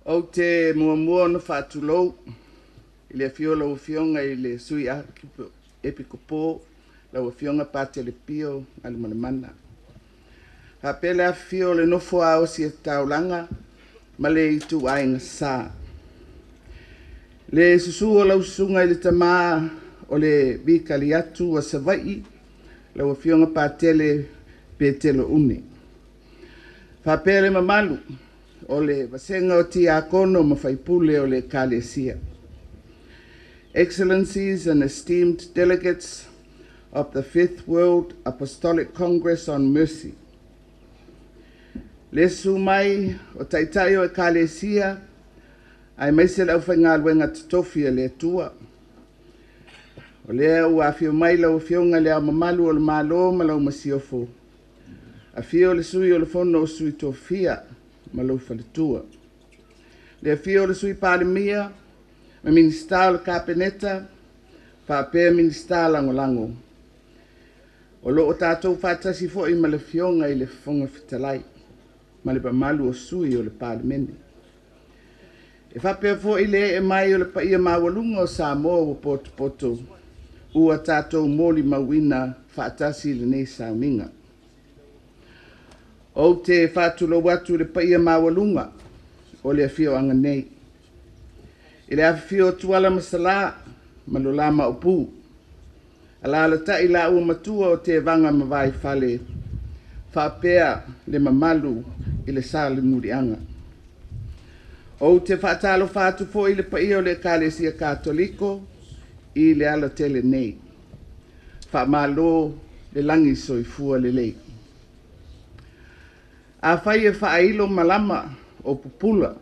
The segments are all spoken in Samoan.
Ou te muamua ona faatulou i le afio o lau Afioga i le Sui Epikopo lau Afioga Patele Pio Galumalemana. Faapea le afifio o le nofo a Ositaulaga ma le Ituaiga Sa. Le susu o lau Susuga i le Tama o le Vikaliatu a Savaii lau Afioga Patele Petelo Une. Faapea le mamalu o le vasega o Tiakono ma Faipule o le Ekalesia. Excellencies and esteemed delegates of the Fifth World Apostolic Congress on Mercy. Le susu mai o Taitai o Ekalesia aemaise le aufaigaluega totofi a le Atua. O lea ua afio mai lau Afioga i Le Ao Mamalu o le Malo ma lau Masiofo, afio le Sui o le Fono a Sui Tofia ma lou Faletua, le afio o le Sui Palemia ma Minisita o le Kapeneta faapea Minisita Lagolago. O lo o tatou faatasi foi ma le Afioga i le Fofoga Fetalai ma le mamalu o sui usufono o le Palemene. E faapea foi le ee mai o le paia maualuga o Samoa ua potopoto ua tatou molimauina faatasi lenei sauniga. Ou te faatulou atu i le paia maualuga o le afioaga nei, i le afifio o Tuala ma Salã ma lo la Maopu, alaalatai laua Matua o Tevaga ma Vaifale faapea le mamalu i le Salemuliaga. Ou te faatalofa atu foi i le paia o le Ekalesia Katoliko i le alatele nei. Faamalo le lagi soifua lelei. Afai e faailo malama o pupula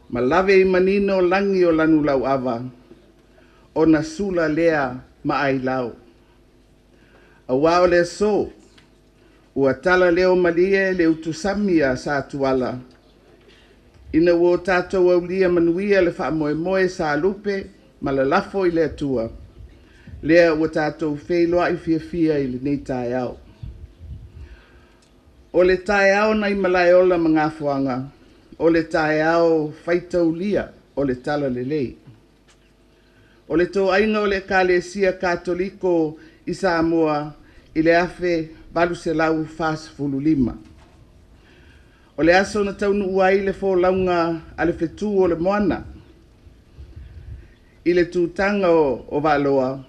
ma lave i manino lagi o lanulauava, ona sula lea ma ailao, aua o le aso ua talaleomalie le utusami a Satuala ina ua tatou aulia manuia le faamoemoe sa lupe ma lalafo i le Atua, lea ua tatou feiloai fiafia i lenei taeao. O le taeao nai Malaeola ma Gafoaga, o le taeao faitaulia o le Talalelei. O le toaiga o le Ekalesia Katoliko i Samoa i le 1845. O le aso na taunuu ai le folauga a le fetu o le moana i le tutaga o Valoa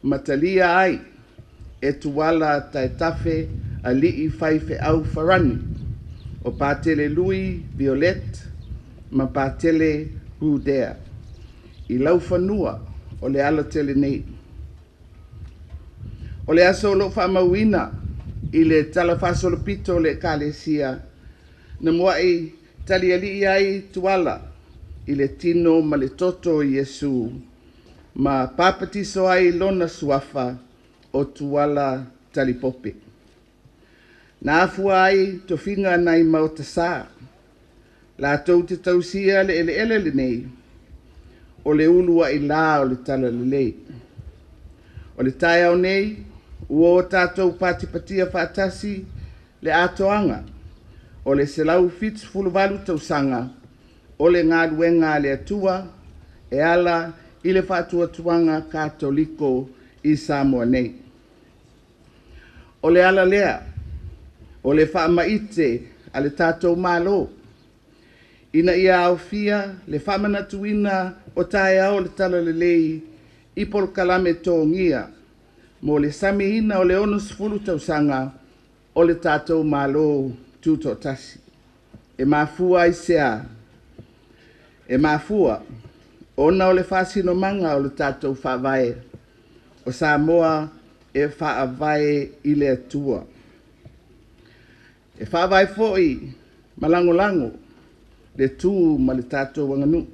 ma talia ai e Tuala Taetafe alii faifeau farani o Patele Louis Violet ma Patele Rudea i laufanua o le alatele nei. O le aso o lo o faamauina i le talafaasolopito o le Ekalesia, na muai talialii ai Tuala i le tino ma le toto o Iesu ma papatiso ai i lona suafa o Tuala Talipope. Na afua ai tofiga nai Maotasā latou te tausia le eleele lenei o le uluai la o le talalelei. O le taeao nei ua o tatou patipatia faatasi le atoaga o le 178 tausaga o le galuega a le Atua e ala i le Faatuatuaga Katoliko i Samoa nei. O le ala lea o le faamaite a le tatou Malo ina ia aofia le faamanatuina o taeao o le talalelei i polokalame togia mo le samiina o le 60 tausaga o le tatou Malo Tutoatasi. E mafua i se a? E mafua ona o le faasinomaga o le tatou Faavae, o Samoa e Faavae i le Atua. E faavae foi ma lagolago le tu ma le tatou aganuu.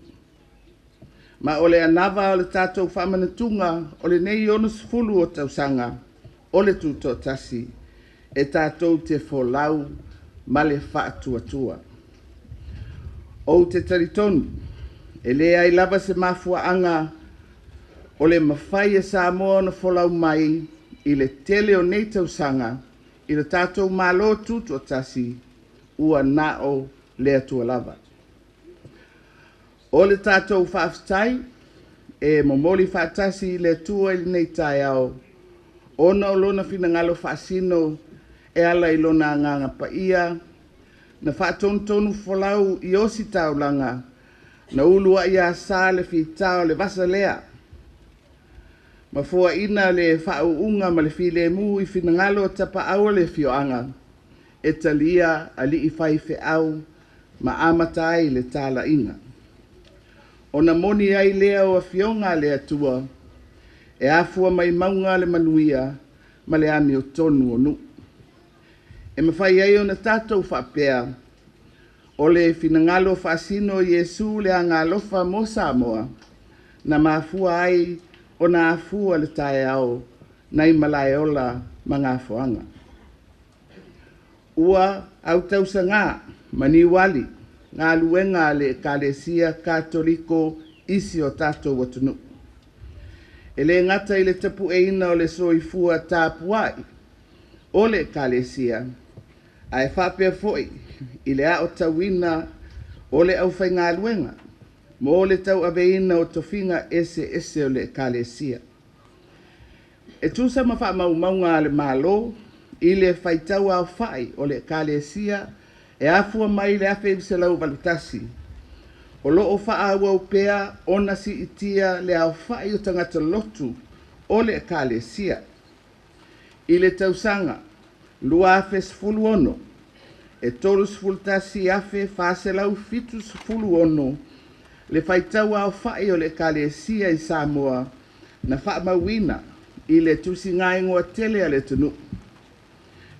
Ma o le anava o le tatou faamanatuga o lenei 60 o tausaga o le Tutoatasi, e tatou te folau ma le faatuatua. Ou te talitonu, e leai lava se mafuaaga o le mafai e Samoa ona folau mai i le tele o nei tausaga i le tatou Malo Tutoatasi, ua na o le Atua lava. O le tatou faafetai e momoli faatasi i le Atua i lenei taeao, ona o Lona finagalo faasino e ala i Lona Agaga Paia na faatonutonufolau i ositaulaga na uluai asa le fita o le vasa lea ma foaina le faauuga ma le filemu i finagalo o tapaau o le afioaga e talia alii faifeau ma amata ai le talaiga. Ona moni ai lea o Afioga a le Atua, e afua mai mauga le manuia ma le amiotonu o nuu. E mafai ai ona tatou faapea, o le finagalo faasino o Iesu le Agaalofa mo Samoa, na mafua ai ona afua le taeao nai Malaeola ma Gafoaga. Ua autausaga ma niuali galuega a le Ekalesia Katoliko i si o tatou atunuu. E le gata i le tapueina o le soifua tapuai o le Ekalesia, ae faapea foi i le aotauina o le aufaigaluega mo le tauaveina o tofiga eseese o le Ekalesia. E tusa ma faamaumauga a le Malo i le faitauaofai o le Ekalesia e afua mai i le 1981, o lo o faaauau pea ona siitia le aofai o tagata lotu o le Ekalesia. I le tausaga 2016, e 31,476 le faitauaofai o le Ekalesia i Samoa na faamauina i le tusigaigoa tele a le atunuu.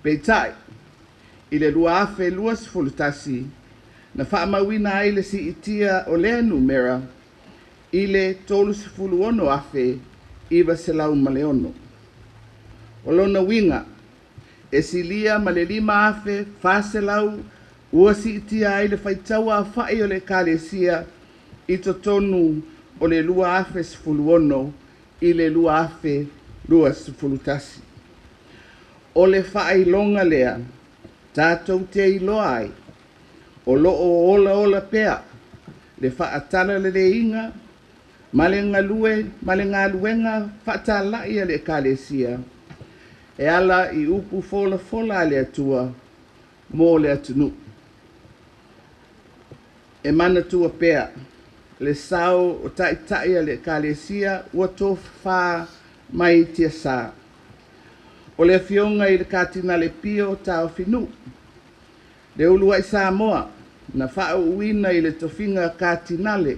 Peitai i le 2021, na faamauina ai le siitia o lea numera i le 36,906. O lona uiga, e silia ma le 5,400 ua siitia ai le faitauaofai o le Ekalesia i totonu o le 2016 i le 2021. O le faailoga lea tatou te iloa ai o lo o olaola pea le faatalaleleiga ma le galuega faatalai a le Ekalesia e ala i upu folafola a le Atua mo le atunuu. E manatua pea le sao o Taitai o le Ekalesia ua tofafa mai tiasa. O le Afioga i le Katinale Pio Taofinuu, le uluai Samoa na faauuina i le tofiga Katinale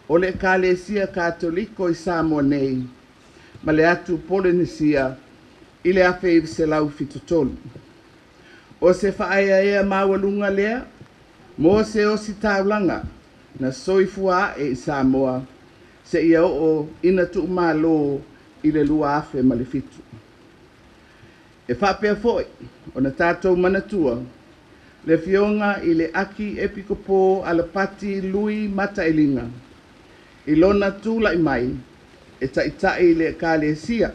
o le Ekalesia Katoliko i Samoa nei ma le atu Polenisia i le 1973. O se faaeaea maualuga lea mo se ositaulaga na soifua ae i Samoa seia oo ina tuumalo i le 2007. E faapea foi ona tatou manatua le Afioga i le Aki Epikopo Alapati Lui Matailiga i lona tulai mai e taitai le Ekalesia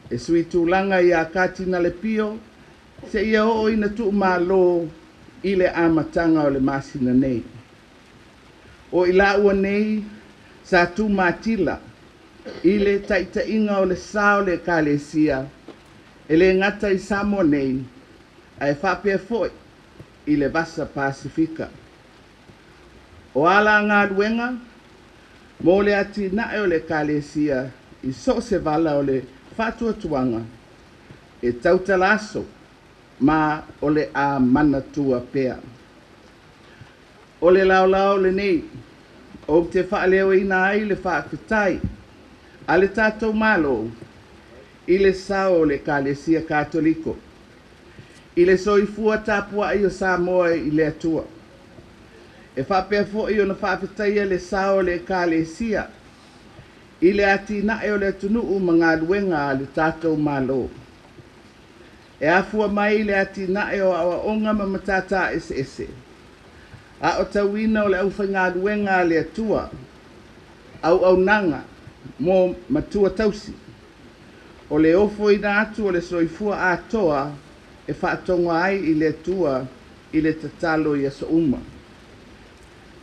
e suitulaga ia Katinale Pio seia oo ina tuumalo i le amataga o le masina nei. O i laua nei sa tumatila i le taitaiga o le sa o le Ekalesia e le gata i Samoa nei, ae faapea foi i le Vasa Pasefika. O a la galuega mo le atinae o le Ekalesia i so o se vala o le faatuatuaga, e tautala aso ma o le a manatua pea. O le laolao lenei ou te faaleoina ai le faafetai a le tatou Malo i le sao o le Ekalesia Katoliko i le soifua tapuai o Samoa i le Atua. E faapea foi ona faafetaia le sao o le Ekalesia i le atinae o le atunuu ma galuega a le tatou Malo. E afua mai le atinae o aoaoga ma matata eseese, aotauina o le aufaigaluega a le Atua, auaunaga mo matua tausi, o le ofoina atu o le soifua atoa e faatoga ai i le Atua i le tatalo i aso uma.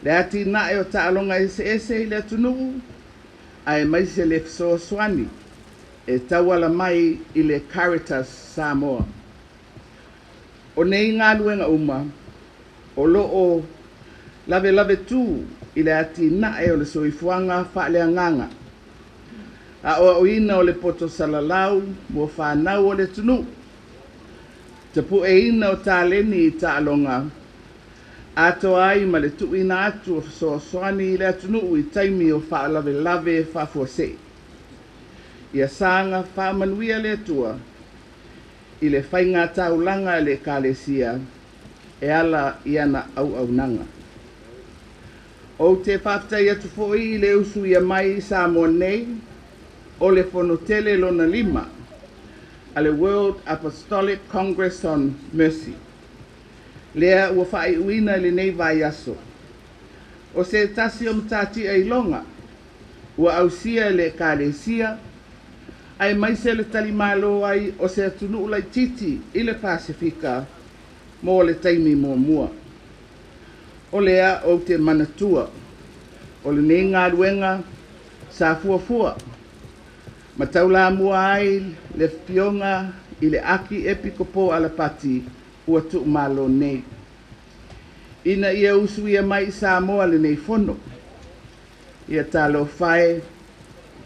Le atinae o taaloga eseese i le atunuu aemaise le fesoasoani e tauala mai i le Caritas Samoa. O nei galuega uma o lo o lavelavetu i le atinae o le soifuaga faaleagaga, aoaoina o le poto salalau mo fanau a le atunuu, tapueina o taleni i taaloga, atoa ai ma le tuuina atu o fesoasoani i le atunuu i taimi o faalavelave faafuasei. Ia saga faamanuia le Atua i le faigataulaga a le Ekalesia e ala i ana auaunaga. Ou te faafetai atu foi i le usuia mai i Samoa nei o le Fonotele Lona Lima a le World Apostolic Congress on Mercy, lea ua faaiuina i lenei vaiaso. O se tasi o matatia iloga ua ausia e le Ekalesia aemaise le talimalo ai o se atunuu laitiiti i le Pasefika mo le taimi muamua. O lea ou te manatua o lenei galuega sa fuafua ma taulamua ai le Afioga i le Aki Epikopo o Alapati ua tuumalo nei, ina ia usuia mai i Samoa lenei fono. Ia talofa e,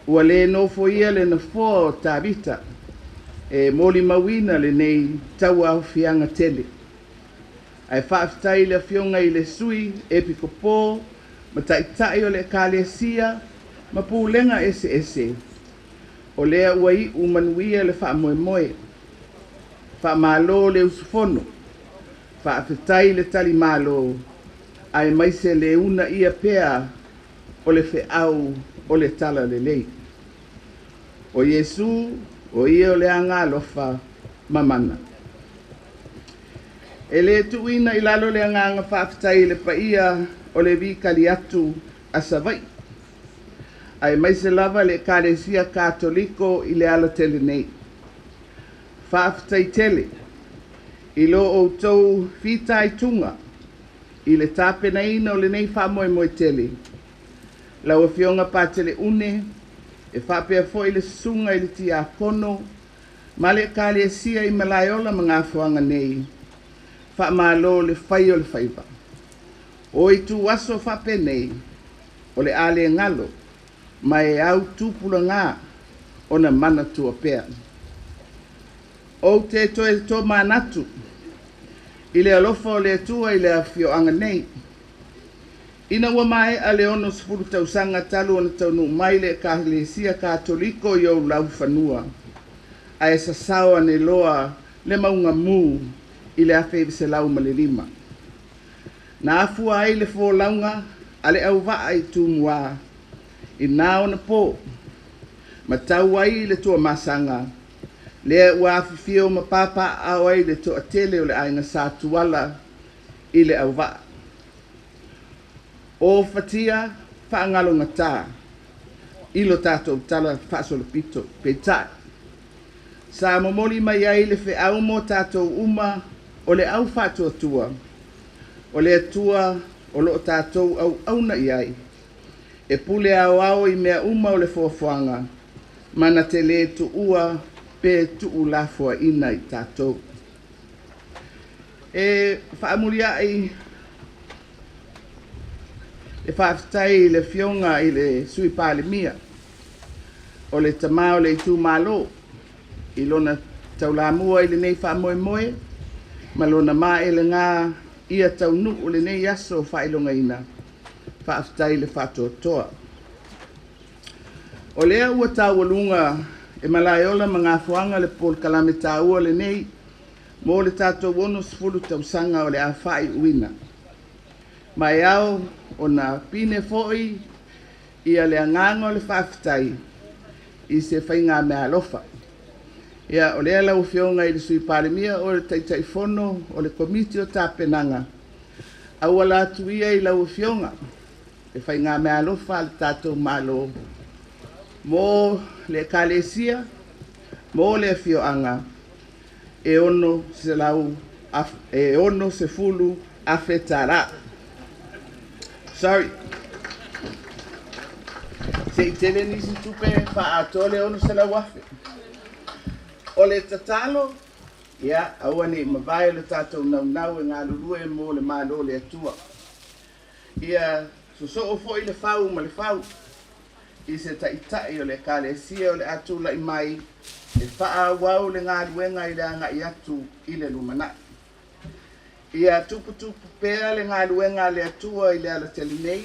ua le nofoia le nofoa o Tavita e molimauina lenei tauaofiaga tele. Ae faafetai i le Afioga i le Sui Epikopo ma Taitai o le Ekalesia ma Pulega eseese, o lea ua iu manuia le faamoemoe. Faamalo le usufono, faafetai le talimalo, aemaise le uunaia pea o le feau o le Talalelei. O Iesu, o Ia o le Agaalofa mamana. E le tuuina i lalo le agaga faafetai i le paia o le Vikaliatu a Savaii, aemaise lava le Ekalesia Katoliko i le alatele nei. Faafetai tele i lo outou fitaituga i le tapenaina o lenei faamoemoe tele. Lau Afioga Patele e faapea foi le Susuga i le Tiakono ma le Ekalesia i Malaeola ma Gafoaga nei, faamalo le fai o le faiva. O ituaso faapenei, o le a le galo, ma e au tupulaga ona manatua pea. Ou te toe tomanatu i le alofa o le Atua i le afioaga nei, ina ua maea le 60 tausaga talu ona taunuu mai le Ekalesia Katoliko i ou laufanua, ae sasao ane loa le mauga mu i le 1905. Na afua ai le folauga a le auvaa i Tumua i na ona po, ma tau ai le Tuamasaga lea ua afifio ma papaaao ai le toatele o le Aiga Sa Tuala i le auvaa. O fatia faagalogata i lo tatou talafaasolopito, peitai sa momoli mai ai le feau mo tatou uma o le aufaatuatua, o le Atua o lo o tatou auauna i ai, e pule aoao i mea uma o le foafoaga, ma na te le tuua pe tuulafoaiina i tatou. E faamuliai e faafetai i le Afioga i le Sui Palemia, o le tama o le itumalo i lona taulamua i lenei faamoemoe ma lona maelega ia taunuu lenei aso faailogaina. Faafetai le faatoatoa. O lea ua taualuga e Malaeola ma Gafoaga le polokalame taua lenei mo le tatou 60 tausaga o le a faaiuina. Ma e ao ona pine foi le agaga o le faafetai i se faiga meaalofa. Ia, o lea lau Afioga i le Sui Palemia o oe o le Taitaifono o le Komiti o Tapenaga, auala atu ia i lau Afioga le faiga meaalofa a le tatou Malo mo le Ekalesia, mo le afioaga, e $60,000. Sorry. Se i tele nisi tupe faaatoa le $600,000. O le tatalo, ia, aua ne i mavae le tatou naunau e galulue mo le Malo o le Atua. Ia sosoo foi le fau ma le fau i se taitai o le Ekalesia o le a tulai mai e faaauau le galuega i le agai atu i le lumanai. Ia tuputupu pea le galuega a le Atua i le alatele nei,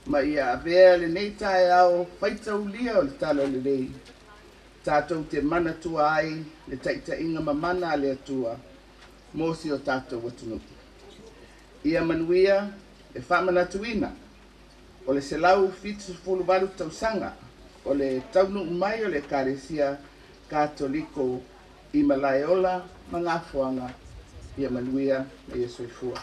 ma ia avea lenei taeao faitaulia o le Talalelei, tatou te manatua ai le taitaiga mamana a le Atua mo si o tatou atunuu. Ia manuia le faamanatuina o le 178 tausaga o le taunuu mai o le Ekalesia Katoliko i Malaeola ma Gafoaga. Ia manuia ma ia soifua.